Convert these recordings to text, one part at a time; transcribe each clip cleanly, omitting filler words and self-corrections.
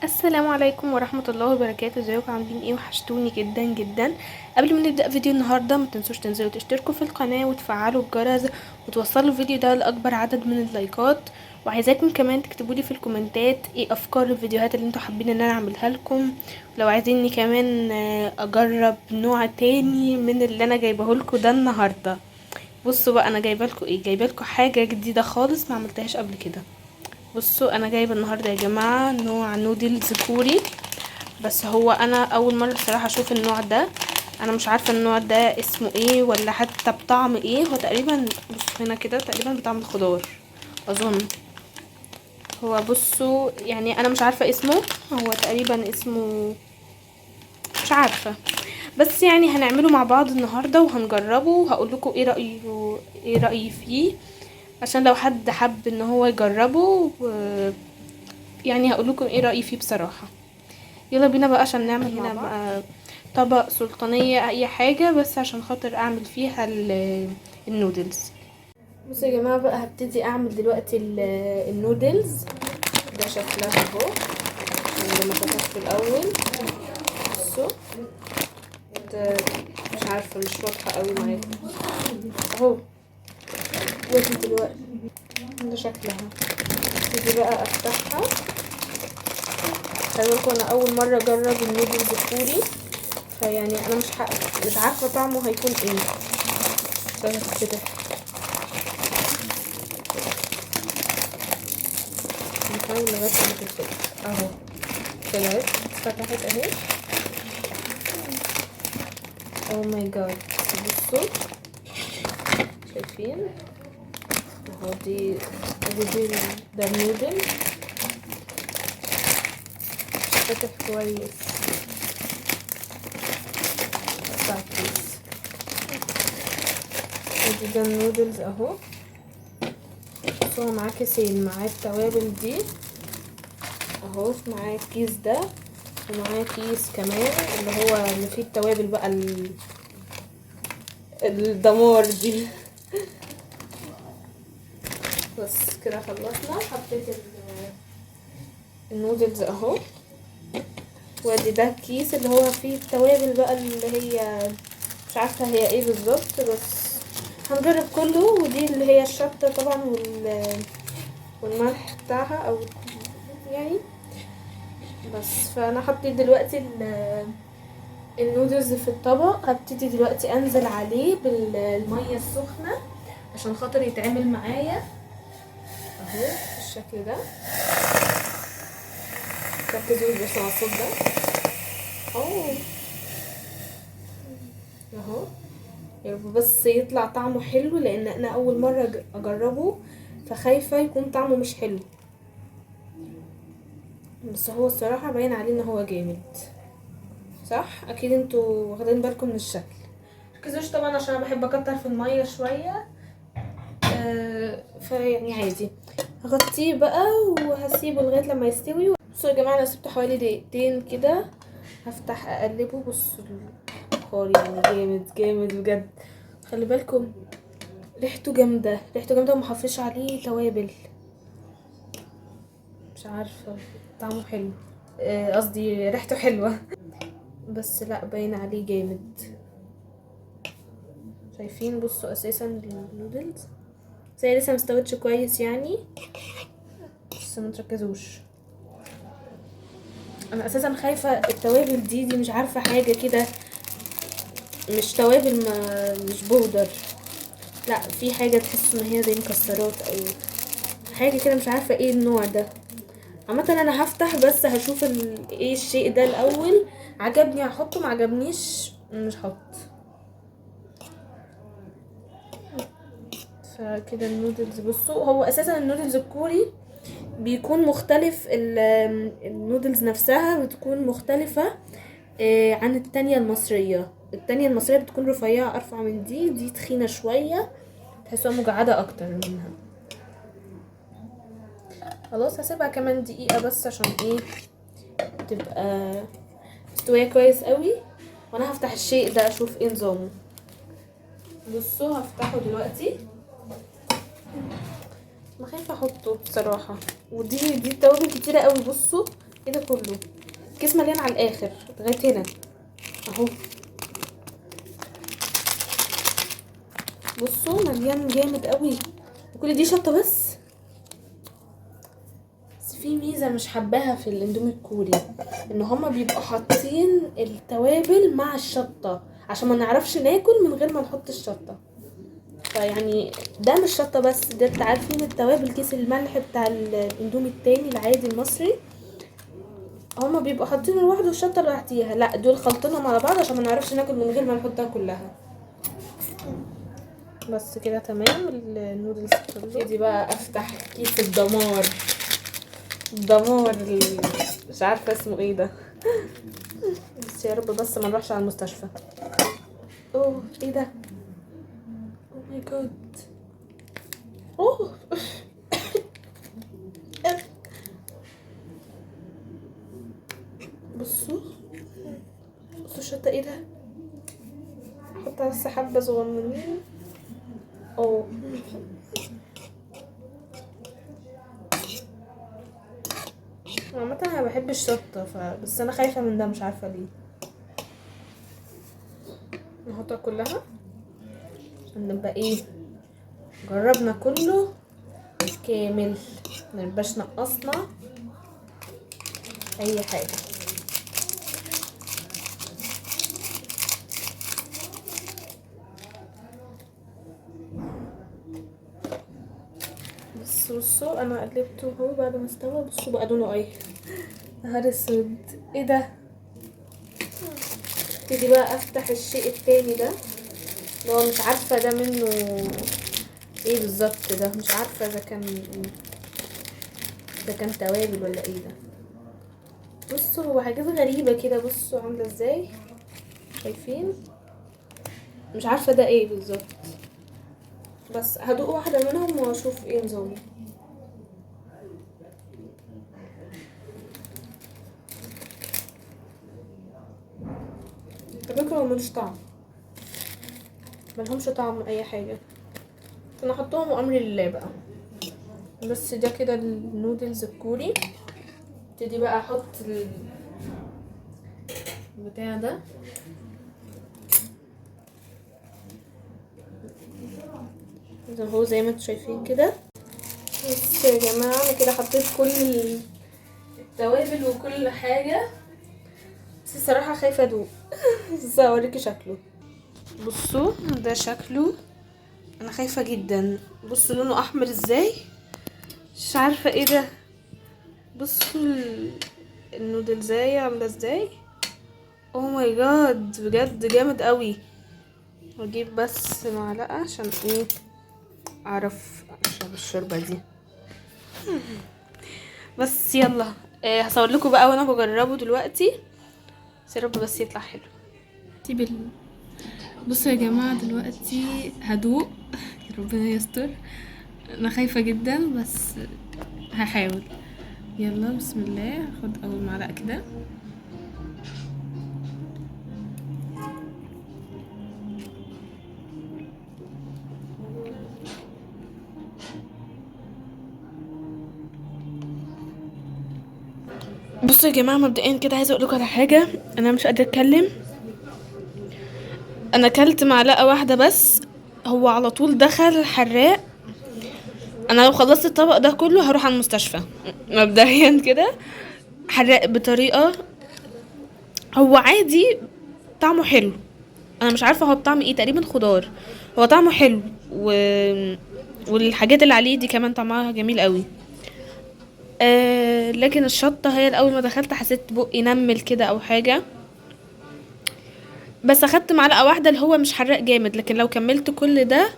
السلام عليكم ورحمة الله وبركاته. ازيكم عاملين ايه؟ وحشتوني جدا جدا. قبل ما نبدأ فيديو النهاردة ما تنسوش تنزلوا تشتركوا في القناة وتفعلوا الجرس وتوصلوا الفيديو ده لأكبر عدد من اللايكات، وعايزاكم كمان تكتبوا لي في الكومنتات ايه افكار الفيديوهات اللي انتوا حابين ان انا اعملها لكم، لو عايزيني كمان اجرب نوع تاني من اللي انا جايبه لكم ده النهاردة. بصوا بقى انا جايبه لكم ايه، جايبه لكم حاجة جديدة خالص ما عملتهاش قبل كده. بصوا انا جايبه النهارده يا جماعة نوع نودلز كوري، بس هو انا اول مرة بصراحة اشوف النوع ده، انا مش عارفه النوع ده اسمه ايه ولا حتى بطعم ايه. هو تقريبا بصوا هنا كده تقريبا بطعم الخضار اظن. هو بصوا يعني انا مش عارفه اسمه، هو تقريبا اسمه مش عارفه، بس يعني هنعمله مع بعض النهارده وهنجربه وهقول لكم ايه رايي فيه، عشان لو حد حب ان هو يجربه هقول لكم ايه رايي فيه بصراحة. يلا بينا بقى عشان نعمل هنا بقى طبق سلطانيه اي حاجة بس عشان خاطر اعمل فيها النودلز. بصوا يا جماعة بقى هبتدي اعمل دلوقتي النودلز. ده شكلها اهو لما فتحته الاول. بصوا ده مش عارفه مش واضحة قوي معاكم اهو، ودي دلوقتي ده شكلها. ابتدي بقى افتحها. خلي بالكم انا اول مرة اجرب النودلز الكوري، فيعني انا مش عارفه طعمه هيكون ايه. بس كده نحاول لغاية ما تتفتح اهو، طلعت فتحت اهي. oh my God، بصوا شايفين اهو، دي ده النودل فاتح كويس. قطع الكيس. ادي ده النودلز اهو. بصوا معاه كيسين، معاه التوابل دي اهو، معاه الكيس ده ومعاه كيس كمان اللي هو اللي فيه التوابل بقى الدمار دي. بس كده خلصنا. حطيت النودلز اهو، وادي ده الكيس اللي هو فيه التوابل بقى اللي هي مش عارفه هي ايه بالظبط، بس هنجرب كله. ودي اللي هي الشطه طبعا والملح بتاعها او يعني بس. فانا حطيت دلوقتي النودلز في الطبق. هبتدي دلوقتي انزل عليه بالمية السخنة عشان خاطر يتعمل معايا اهو بالشكل ده. ركزوا بس على الصوت ده اهو، يا رب بس يطلع طعمه حلو، لان انا اول مرة اجربه فخايفه يكون طعمه مش حلو، بس هو الصراحة باين عليه ان هو جامد. صح؟ اكيد انتوا واخدين بالكم من الشكل. ركزوش طبعا عشان انا بحب اكتر في المية شوية، فيعني عادي. هغطيه بقى وهسيبه لغاية لما يستوي. بصوا يا جماعة انا سبته حوالي دقيقتين كده، هفتح اقلبه. بصوا البخار يعني جامد جامد بجد، خلي بالكم ريحته جامدة، ريحته جامدة ومحافظش عليه توابل، مش عارفه طعمه حلو، قصدي ريحته حلوة، بس لا باين عليه جامد. شايفين؟ بصوا اساسا النودلز بس هي لسه مستوتش كويس يعني، بس ما تركزوش. انا اساسا خايفة التوابل دي مش عارفه حاجة كده، مش توابل، ما مش بودر، لا في حاجة تحس ان هي زي مكسرات او حاجة كده، مش عارفه ايه النوع ده. عامة انا هفتح بس هشوف ايه الشيء ده الاول، عجبني هحطه، ما عجبنيش مش هحط. فكده النودلز بصوا هو اساسا النودلز الكوري بيكون مختلف، النودلز نفسها بتكون مختلفة، عن التانية المصرية. التانية المصرية بتكون رفيعة ارفع من دي، دي تخينة شوية، تحسوها مجعدة اكتر منها. خلاص هسيبها كمان دقيقة بس عشان ايه تبقى مستوية كويس قوي، وانا هفتح الشيء ده اشوف ايه نظامه. بصوا هفتحه دلوقتي، ما خايفة احطه بصراحة. ودي التوابل كتيرة قوي. بصوا ايه ده كله؟ الكيس مليان على الاخر لغاية هنا اهو. بصوا مليان جامد قوي، وكل دي شطه بس. بس في ميزة مش حباها في الاندومي الكوري، ان هما بيبقوا حاطين التوابل مع الشطه عشان ما نعرفش ناكل من غير ما نحط الشطه. فيعني ده مش شطه بس، ده انت عارفين التوابل، كيس الملح بتاع الاندومي التاني العادي المصري هما بيبقوا حاطين لوحده والشطه لوحديها، لا دول خلطينهم على بعض عشان ما نعرفش ناكل من غير ما نحطها كلها. بس كده تمام النودلز كله. دي بقى افتح كيس الدمار، الدمار مش عارفه اسمه ايه ده، بس يا رب بس ما نروحش على المستشفى. اوه ايه ده؟ oh my God. اوه بصوا بصوا الشطه ايه ده؟ احط بس حبه صغننين. اوه عامة انا بحب الشطة، بس انا خايفة من ده مش عارفة ليه. نحطها كلها عشان نبقى ايه، جربنا كله كامل، منبقاش نقصنا اي حاجة. بس بصوا انا قلبته اهو بعد ما استوى، بصوا بقى لونه ايه، نهار اسود ايه ده. ابتدي بقى افتح الشيء التاني ده اللي هو مش عارفه ده منه ايه بالظبط، ده مش عارفه اذا كان توابل ولا ايه ده. بصوا هو حاجات غريبة كده، بصوا عامله ازاي، شايفين؟ مش عارفه ده ايه بالظبط، بس هدوق واحدة منهم واشوف ايه نظامه. على فكرة هو ملوش طعم، ملهمش طعم اي حاجة، فانا احطهم وامري لله بقى. بس ده كده النودلز الكوري. ابتدي بقى احط البتاع ده، اهو زي ما انتم شايفين كده. بس يا جماعة انا كده حطيت كل التوابل وكل حاجة، بس الصراحة خايفة ادوق. بس اوريكي شكله. بصوا ده شكله، انا خايفة جدا. بصوا لونه احمر ازاي، مش عارفه ايه ده. بصوا النودلزايه عامله ازاي، oh my God بجد جامد قوي. هجيب بس معلقه عشان ايه اعرف اشرب الشوربة دي. بس يلا هصور لكم بقى وانا بجربه دلوقتي، بس يا رب بس يطلع حلو. بصوا يا جماعة دلوقتي هدوق، ربنا يستر، انا خايفة جدا بس هحاول. يلا بسم الله، هاخد اول معلقه كده. بصوا يا جماعة مبدئيا كده عايزه اقول لكم على حاجة، انا مش قادرة اتكلم. انا اكلت معلقه واحدة بس، هو على طول دخل حراق. انا لو خلصت الطبق ده كله هروح على المستشفى مبدئيا كده. حراق بطريقة، هو عادي طعمه حلو، انا مش عارفه هو بطعم ايه، تقريبا خضار. هو طعمه حلو والحاجات اللي عليه دي كمان طعمها جميل قوي. لكن الشطه هي الاول ما دخلت حسيت بقي نمل كده او حاجة، بس اخدت معلقه واحدة اللي هو مش حراق جامد، لكن لو كملت كل ده.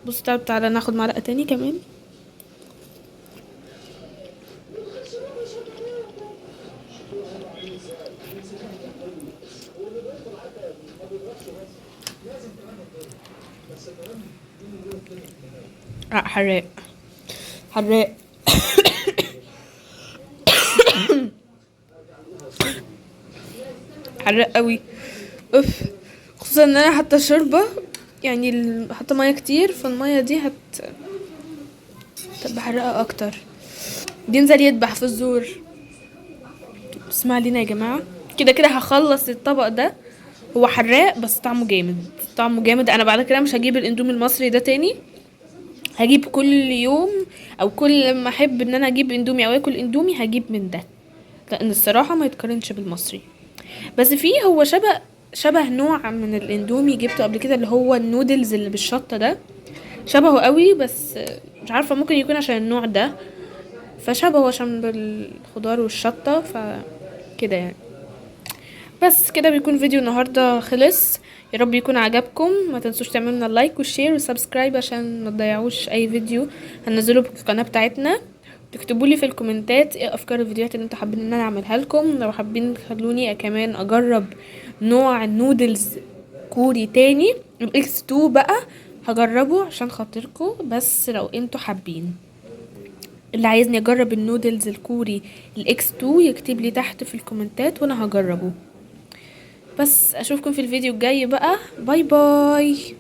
بصوا تعالى ناخد معلقه تاني كمان. حراق حراق. حراق قوي اوف، خصوصا ان انا حاطه شوربة، يعني حاطه مية كتير، فالميه دي هتبقى حراقه اكتر. بينزل يدبح في الزور. بس ما علينا يا جماعة، كده كده هخلص الطبق ده. هو حراق بس طعمه جامد، طعمه جامد. انا بعد كده مش هجيب الاندومي المصري ده تاني، هجيب كل يوم او كل ما احب ان انا اجيب اندومي او اكل اندومي هجيب من ده، لان الصراحة ما يتقارنش بالمصري. بس فيه هو شبه نوع من الاندومي جبته قبل كده، اللي هو النودلز اللي بالشطه ده، شبهه قوي، بس مش عارفه ممكن يكون عشان النوع ده فشبهه عشان بالخضار والشطه فكده يعني. بس كده بيكون فيديو النهارده خلص، يا رب يكون عجبكم. ما تنسوش تعملوا لنا like و share و subscribe عشان ما تضيعوش اي فيديو هننزله في القناة بتاعتنا. تكتبوا لي في الكومنتات ايه افكار الفيديوهات اللي انتوا حابين ان انا اعملها لكم، لو حابين تخلوني كمان اجرب نوع النودلز كوري تاني ال X 2 بقى هجربه عشان خاطركم، بس لو انتوا حابين. اللي عايزني اجرب النودلز الكوري ال X 2 يكتب لي تحت في الكومنتات وانا هجربه. بس اشوفكم في الفيديو الجاي بقى، bye bye.